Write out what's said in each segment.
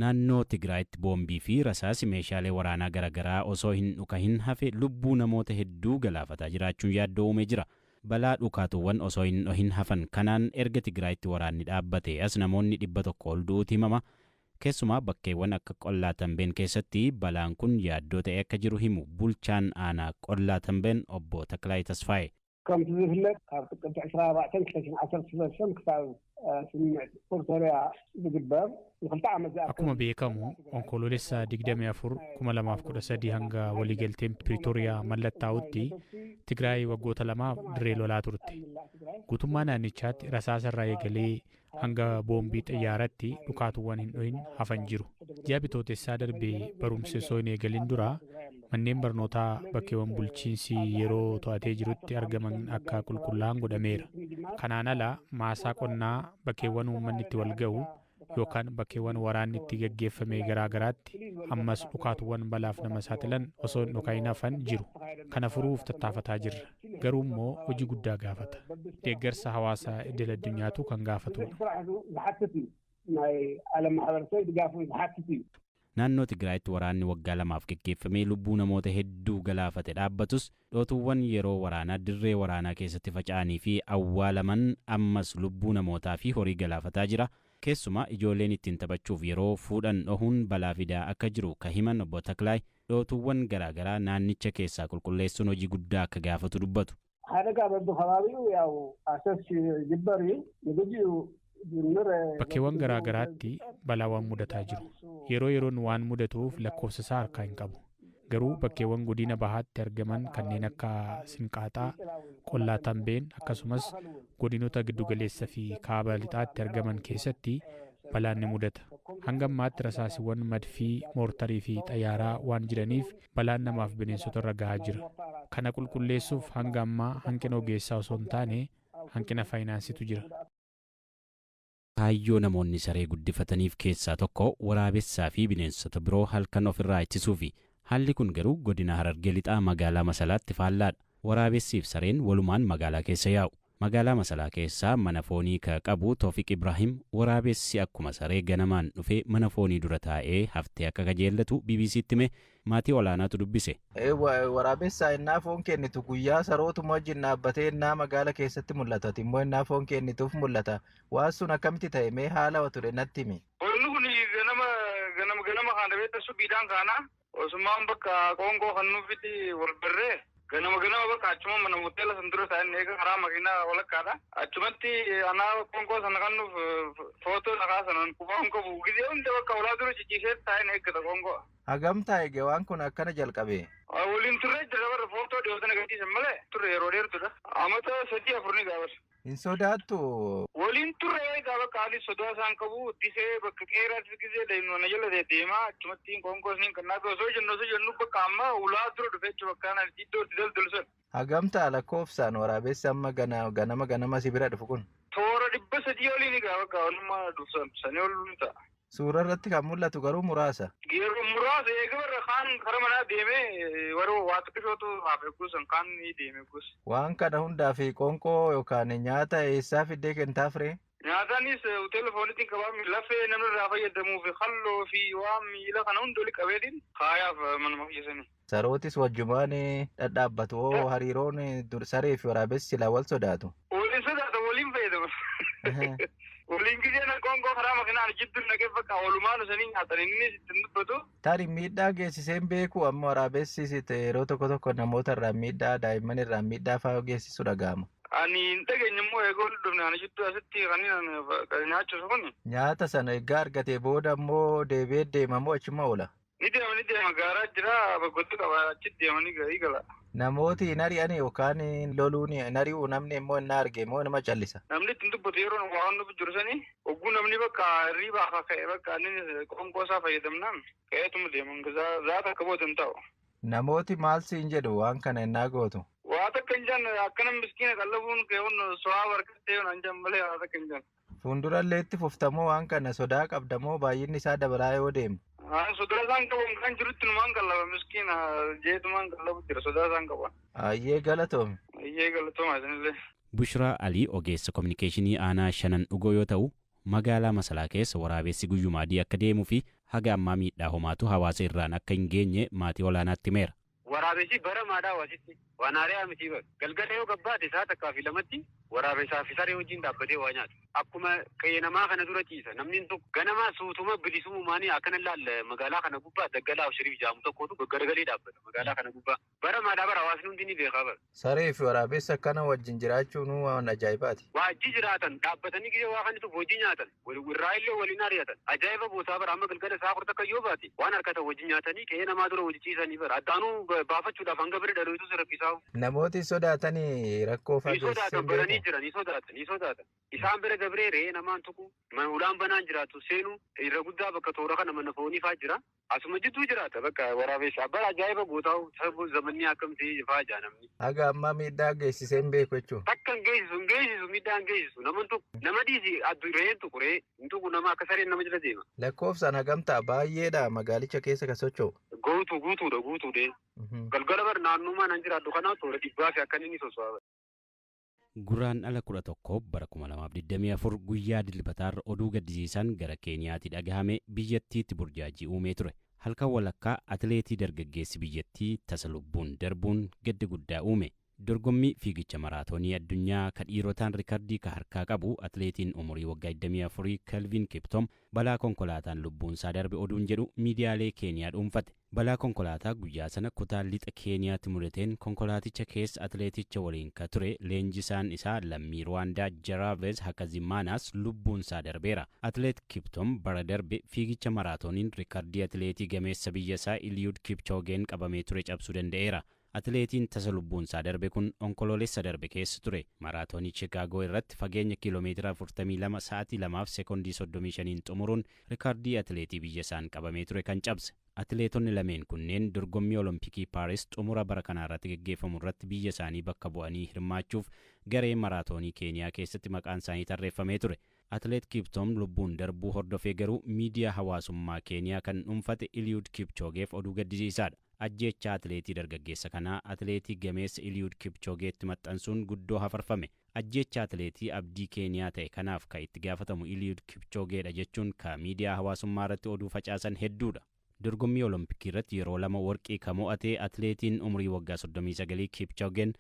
Naannoo Tigraayitti boombii fi rasaasi meeshaalee waraanaa garaagaraa osoo hin dhukahin hafe lubbuu namoota hedduu galaafataa jiraachuun yaaddoo uumee jira. Balaa dhukaatuuwwan osoo hin dhohin hafan kanaan erga Tigraayitti waraanni dhaabbate as namoonni 100 ol du'uutu himama. Keessumaa bakkeewwan akka Qollaa Tambeen keessatti balaan kun yaaddoo ta'e akka jiru himu bulchaan aanaa Qollaa Tambeen obbo Taklaay Tasfaayee. ከምቲ ዝፍለጥ ካብ ጥቅምቲ 24 2013 ክሳብ ስምምዕ ፕሪቶርያ ዝግበር ንክልተ ዓመት ዝኣክል Akkuma beekamu Onkoloolessa 24 2013 hanga waliigalteen Piriitooriyaa mallattaa'utti Tigraay waggoota lamaaf dirree lolaa turte. Guutummaa naannichaatti rasaasa irraa eegalee hanga boombii xayyaaratti dhukaatuuwwan hin dhohin hafan jiru. Ji'a Bitootessaa darbee barumsi osoo hin eegalin dura manneen barnootaa bakkeewwan bulchiinsi yeroo to'atee jirutti argaman akka qulqullaa'an godhameera. Kanaan ala maasaa qonnaa bakkeewwan uummanni itti wal ga'u yookaan bakkeewwan waraanni itti gaggeeffame garaa garaatti ammas dhukaatuuwwan balaaf nama saaxilan osoo hin dhukaa'in hafan jiru. Kana furuuf tattaafataa jirra. Garuu immoo hojii guddaa gaafata. Deeggarsa hawaasaa idil addunyaatu kan gaafatudha. ስራሕ ዝሓትት እዩ ናይ ዓለም ማሕበረሰብ ድጋፍ ዝሓትት እዩ። Naannoo Tigraayitti waraanni waggaa lamaaf geggeeffamee lubbuu namoota hedduu galaafate dhaabbatus, dhootuuwwan yeroo waraanaa dirree waraanaa keessatti faca'anii fi awwaalaman ammas lubbuu namootaa fi horii galaafataa jira. Keessumaa ijoolleen ittiin taphachuuf yeroo fuudhan dhohuun balaa fidaa akka jiru ka himan obbo Taklaay, dhootuuwwan garaagaraa naannicha keessaa qulqulleessuun hojii guddaa akka gaafatu dubbatu. ሓደጋ በቢ ከባቢኡ ያው ኣሰስ ይግበር እዩ ንግዚኡ ጅምር Bakkeewwan garaa garaatti balaawwan mudataa jiru. Yeroo yeroon waan mudatuuf lakkoofsa isaa harkaa hin qabu. Garuu bakkeewwan godina bahaatti argaman kanneen akka Sinqaaxaa, Qollaa Tambeen akkasumas godinoota giddugaleessa fi kaaba lixaatti argaman keessatti balaan ni mudata. Hanga ammaatti rasaasiiwwan madfii, moortarii fi xayyaaraa waan jiraniif balaan namaaf bineensota irra gahaa jira. Kana qulqulleessuuf hanga ammaa hanqina ogeessaa osoo hin taane hanqina faayinaansiitu jira. Kaayyoo namoonni saree guddifataniif keessaa tokko waraabessaa fi bineensota biroo halkan ofirraa ittisuufi. Haalli kun garuu godina Harargee Lixaa magaalaa Masalaatti faallaadha. Waraabessiif sareen walumaan magaalaa keessa yaa'u. Magaalaa Masalaa keessaa mana foonii ka qabu Toofiq Ibraahim, waraabessi akkuma saree ganamaan dhufee mana foonii dura taa'ee haftee akka kajeellatu BBCtti hime. Maatii olaanaatu dubbise. Waraabessaa innaa foon kennitu guyyaa sarootuma wajjin dhaabbatee innaa magaala keessatti mul'ata. Ati immoo innaa foon kennituuf mul'ata. Waan sun akkamitti ta'e? Mee haala ture natti himi. Wanni kun ganama ganama ganama kana beekta, subiidhaan kaana osumaan bakka qoonqoo kan nuufitti wal barree ganama ganama bakka achuma mana hoteela san dura ta'an eega karaa makiinaa walakkaadha. Achumatti anaa qoonqoo sana kan nuuf footoo dhagaa sanan qubaan qabu gizee hunda bakka ulaa dura ciciisee taa'een eeggata qoonqoo. Hagam taa'e waan kun akkana jalqabe? Waliin turre jira barra, footoo dhiyootana gadhiisan malee turre yeroo dheertudha. Amata sadii afur ni gaafas. Hin sodaattu? Waliin turre egaa, bakka haalli sodaa isaan qabu disee bakka qeeraatti gisee deemnu na jala deemaa achumatti qoonqoo isniin kan naaf osoo jennu bakka amma ulaa dura dhufee jechuudha, bakka kana iddoo itti daldalu sun. Hagam ta'a lakkoofsaan waraabessi amma ganama ganama si bira dhufu kun? Toora 300 oliin egaa, bakka walumaa dhufsan sanii ol ni ta'a. Suura irratti kan mul'atu garuu muraasa. Yeroo muraasa eega barra kaan kara manaa deemee warra waa xiqqishootu hafe kuusan, kaan ni deeme kuusa. Waan kana hundaa fi qoonqoo yookaan nyaata eessaa fiddee kennitaaf ree? Nyaataanis hoteela fooniitiin qabaami, lafee namni irraa fayyadamuu fi halloo fi waan miila kana hunda oli qabeetiin kaayaaf manuma fayyasanii. Sarootis wajjumaan dhadhaabbatu hoo, hariiroon saree fi waraabessi silaa wal sodaatu. Waliin sodaata, waliin fayyadamu. Waliin gisee qoonqoo karaa makiinaan jidduu naqee bakka walumaan osanii nyaatan, innis ittiin dubbatu. Tarii miidhaa geessiseen beeku amma waraabessi yeroo tokko tokko namoota irraa miidhaa, daa'imman irraa miidhaa fa'aa geessisu dhaga'ama. Ani hin dhageenye immoo eegoo dhufne ani jidduu asitti kan inni nyaachisu kun. Nyaata sana egaa argatee booda immoo deebi'ee deema moo achuma oola? Ni deema, ni deema, gaaraa jira, bakkooti qaba, achitti deemanii ga'ii gala. Namooti hin ari'an yookaan loluun hin ari'u, namni immoo hin arge immoo nama callisa? Namni ittiin dubbatu yeroo waan nuuf jiru sanii hogguu namni bakka hirriibaa akka ka'e bakka inni qoonqoo isaa fayyadamnaan ka'eetuma deeman, zaata akka booda hin ta'u. Namooti maal siin jedhu waan kana innaa gootu? Waa takka hin jenne, akkana miskiina qallabuun keewwan so'aa barkattee hin jenne malee waa takka hin jenne. Fuuldurallee itti fuftamoo waan kana sodaa qabdamoo baay'inni isaa dabalaa yoo deemu? Sodaa isaan qabu kan jirutti numaan qallaba, miskiina jeetumaan qallabu jira, sodaa isaan qaban. Ayyee, galatoome. Ayyee, galatooma isinillee. Bushraa Alii ogeessa kominikeeshinii aanaa Shanan Dhugoo yoo ta'u, magaalaa Masalaa keessa waraabessi guyyuma adii akka deemuu fi Haga ammaa miidhaa homaatu hawaasa irraan akka hin geenye maatii olaanaatti himeera. Waraabessi bara maadhaa hawaasitti waan haaraa miti bara. Galgala yoo gabbaate sa'a takkaa fi lamatti waraabessaa fi saree wajjin dhaabbatee waa nyaata. Akkuma qe'ee namaa kana dura ciisa. Namni tokko ganamaa suutuma bilisummaanii akkana laalla magaalaa kana gubbaa daggalaa Shiriif jedhamu tokkotu garagalee dhaabbata magaalaa kana gubbaa. Bara maadhaa bara hawaasni hundi ni beekaa bara. Saree fi waraabessa akkana wajjin jiraachuun waan ajaa'ibaati. Waajji jiraatan dhaabbatanii gisee waa kanitu hojii nyaatan irraa illee waliin ari'atan ajaa'iba bootaa bara amma galgala sa'a 4 takka yoo baate waan harkatan wajjin nyaatanii qe'ee namaa dura hojii ciisanii bara addaanuu baafachuudhaaf hanga bira dhalootu sirriisaa. Namooti sodaatanii rakkoo Ni sodaatan baranii jira ni sodaatan ni sodaatan. Isaan bira dabree re'ee namaan tuqu ulaan banaan jiraatu seenu irra guddaa bakka toora kana mana foonii faa jira. Asuma jidduu jiraata bakka waraabessaa bara ajaa'iba gootaa sabuu zamanni akkam ta'e faa jaa namni. Haga ammaa miidhaa geessisee hin beeku jechuudha. Takka hin geessisu hin geessisu miidhaa hin geessisu nama tuqu nama dhiisi addu re'een tuqu re'ee hin tuqu nama akka sareen nama jala deema. Lakkoofsaan hagamtaa baay'eedha magaalicha keessa kan socho'u. Guutuu guutuudha guutuudha. Galgala bar naannummaa nan jiraadhu kanaaf toora dhibbaa fi akka inni soso'aa. Gurraan ala 11 bara 2024 guyyaa dilbataarra oduu gaddisiisaan gara Keeniyaatti dhagahame biyyattiitti burjaajii uumee ture. Halkan walakkaa atileetii dargaggeessi biyyattii tasa lubbuun darbuun gadda guddaa uume. Dorgommii fiigicha maraatoonii addunyaa ka dhiirotaan rikardii ka harkaa qabu atileetiin umurii waggaa 24 Kelvin Kiptum balaa konkolaataan lubbuunsaa darbe oduun jedhu miidiyaalee Keeniyaa dhuunfate. Balaa konkolaataa guyyaa sana kutaa lixa Keeniyaatti mudateen konkolaaticha keessa atileeticha waliin ka ture leenjisaan isaa lammii Ruwaandaa Jaraaves Hakazimaanaas lubbuunsaa darbeera. Atileet Kiptum bara darbe fiigicha maraatooniin rikardii atileetii gameessa biyya isaa Iliyuud Kipchoogeen qabamee ture cabsuu danda'eera. Atileetiin tasa lubbuunsaa darbe kun onkoloolessa darbe keessa ture. Maraatoonii Chicaagoo irratti fageenya kiiloomeetira 42 sa'aatii 2 fi sekoondii 35 xumuruun rikardii atileetii biyya isaan qabamee ture kan cabse. Atileetonni lameen kunneen dorgommii Olompikii Paaris xumura bara kanaa irratti geggeeffamu irratti biyya isaanii bakka bu'anii hirmaachuuf garee maraatoonii Keeniyaa keessatti maqaan isaanii tarreeffamee ture. Atileet Kiptum lubbuun darbuu hordofee garuu miidiyaa hawaasummaa Keeniyaa kan dhuunfate Iliyuud Kipchoogeef oduu gaddisiisaadha. Ajjeechaa atileetii dargaggeessa kanaa atileetii gameessa Iliyuud Kipchoogeetti maxxansuun guddoo hafarfame. Ajjeechaa atileetii abdii Keeniyaa ta'e kanaaf kan itti gaafatamu Iliyuud Kipchoogeedha jechuun ka miidiyaa hawaasummaa irratti oduu facaasan hedduudha. Dorgommii Olompikii irratti yeroo lama warqii ka mo'ate atileetiin umurii waggaa 39 Kipchoogeen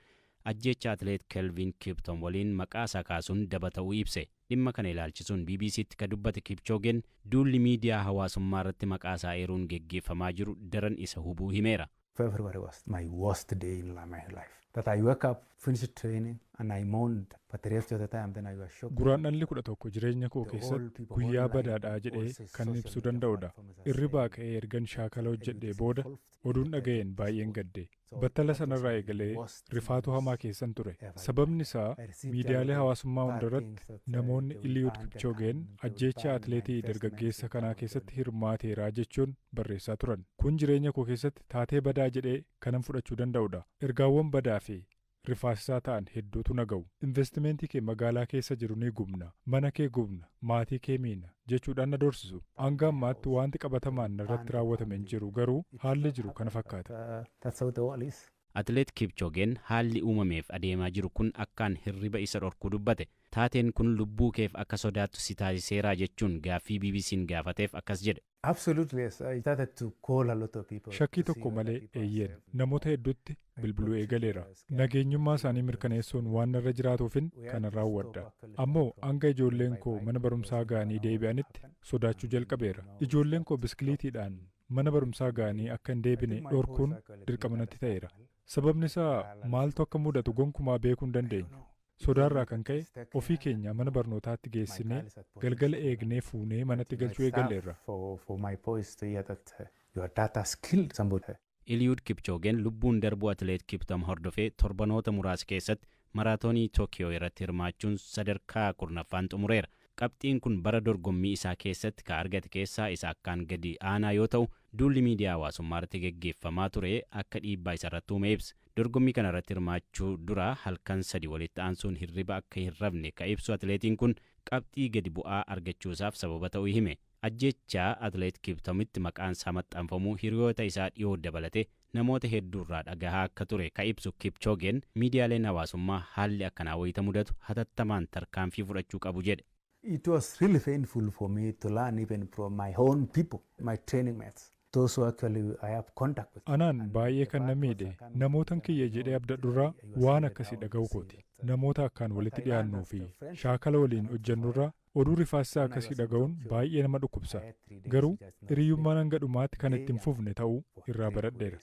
ajjeechaa atileet Kelvin Kiptum waliin maqaa isaa kaasuun daba ta'uu ibse. Dhimma kana ilaalchisuun BBCtti ka dubbate Kipchoogeen duulli miidiyaa hawaasummaa irratti maqaa isaa eeruun geggeeffamaa jiru daran isa hubuu himeera. February was my worst day in my life. That I woke up, finished training, and I mourned. But the rest of the time, then I was shocked. Gurraan dhalli 11 jireenya koo keessatti guyyaa badaadhaa jedhee kan ibsuu danda'udha. Irribaa ka'ee ergan shaakala hojjedhee booda oduun dhaga'een baay'een gadde. Battala sanarraa eegalee rifaatu hamaa keessan ture. Sababni isaa miidiyaalee hawaasummaa hundarratti namoonni Iliyuud Kipchoogeen ajjeechaa atileetii dargaggeessa kanaa keessatti hirmaateeraa jechuun barreessaa turan. Kun jireenya koo keessatti taatee badaa jedhee kanan fudhachuu danda'udha. Ergaawwan badaa fi rifaasisaa ta'an hedduutu na ga'u. Investimentii kee magaalaa keessa jiru ni gubna, mana kee gubna, maatii kee miina jechuudhaan na doorsisu. Hanga ammaatti wanti qabatamaan narratti raawwatame hin jiru garuu haalli jiru kana fakkaata. Atileet Kipchoogeen haalli uumameef adeemaa jiru kun akkaan hirriba isa dhorkuu dubbate. Taateen kun lubbuu keef akka sodaattu si taasiseeraa jechuun gaaffii BBC'n gaafateef akkas jedhe. Shakkii tokko malee eeyyeen namoota hedduutti bilbiluu eegaleera. Nageenyummaa isaanii mirkaneessuun waan narra jiraatuufin kana raawwadha. Ammoo hanga ijoolleen koo mana barumsaa ga'anii deebi'anitti sodaachuu jalqabeera. Ijoolleen koo biskiliitiidhaan mana barumsaa ga'anii akka hin deebine dhorkuun dirqama natti ta'eera. Sababni isaa maaltu akka mudatu gonkumaa beekuu hin dandeenyu. Sodaarraa kan ka'e ofii keenya mana barnootaatti geessinee galgala eegnee fuunee manatti galchuu eegalleerra. Iliyuud Kipchoogeen lubbuun darbuu atileet Kiptum hordofee torbanoota muraasa keessatti maraatoonii Tookiyoo irratti hirmaachuun sadarkaa 10ffaan xumureera. Qabxiin kun bara dorgommii isaa keessatti ka argate keessaa isa akkaan gadi aanaa yoo ta'u, duulli miidiyaa hawaasummaa irratti geggeeffamaa ture akka dhiibbaa isarratti uume ibsa. Dorgommii kana irratti hirmaachuu dura halkan 3 walitti aansuun hirriba akka hin rafne ka ibsu atileetiin kun qabxii gadi bu'aa argachuusaaf sababa ta'uu hime. Ajjeechaa atileet Kiptumitti maqaan isaa maxxanfamuu hiriyoota isaa dhiyoo dabalatee namoota hedduurraa dhagahaa akka ture ka ibsu Kipchoogeen miidiyaaleen hawaasummaa haalli akkanaa wayita mudatu hatattamaan tarkaanfii fudhachuu qabu jedhe. It was really painful for me to learn even from my own people, my training mates, those who actually I have contact with. Anaan baay'ee kan na miidhe namootan kiyya jedhee abdadhurraa waan akkasii dhaga'u kooti. Namoota akkaan walitti dhiyaannuu fi shaakala waliin hojjannurraa oduu rifaasisaa akkasii dhaga'uun baay'ee nama dhukkubsa. Garuu hiriyyummaan hanga dhumaatti kan itti hin fufne ta'uu irraa baradheera.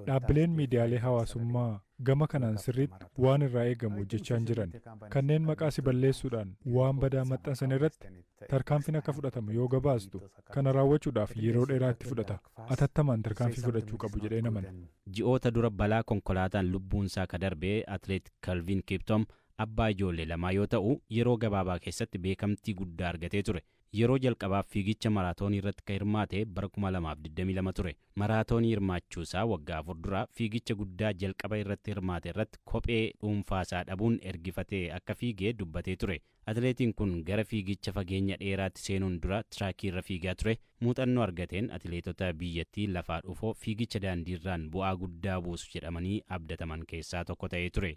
Dhaabbileen miidiyaalee hawaasummaa gama kanaan sirriitti waan irraa eegamu hojjechaa hin jiran. Kanneen maqaa si balleessuudhaan waan badaa maxxansan irratti tarkaanfiin akka fudhatamu yoo gabaastu kana raawwachuudhaaf yeroo dheeraa itti fudhata. Atattamaan tarkaanfii fudhachuu qabu jedhee namana. Ji'oota dura balaa konkolaataan lubbuunsaa ka darbee atileet Kalvin Kiptoom abbaa ijoollee lamaa yoo ta'u, yeroo gabaabaa keessatti beekamtii guddaa argatee ture. Yeroo jalqabaaf fiigicha maraatoonii irratti kan hirmaate bara 2022 ture. Maraatoonii hirmaachuusaa waggaa 4 dura fiigicha guddaa jalqaba irratti hirmaate irratti kophee dhuunfaasaa dhabuun ergifatee akka fiigee dubbatee ture. Atileetiin kun gara fiigicha fageenya dheeraatti seenuun dura tiraakii irra fiigaa ture. Muuxannoo argateen atileetota biyyattii lafaa dhufoo fiigicha daandiirraan bu'aa guddaa buusu jedhamanii abdataman keessaa tokko ta'ee ture.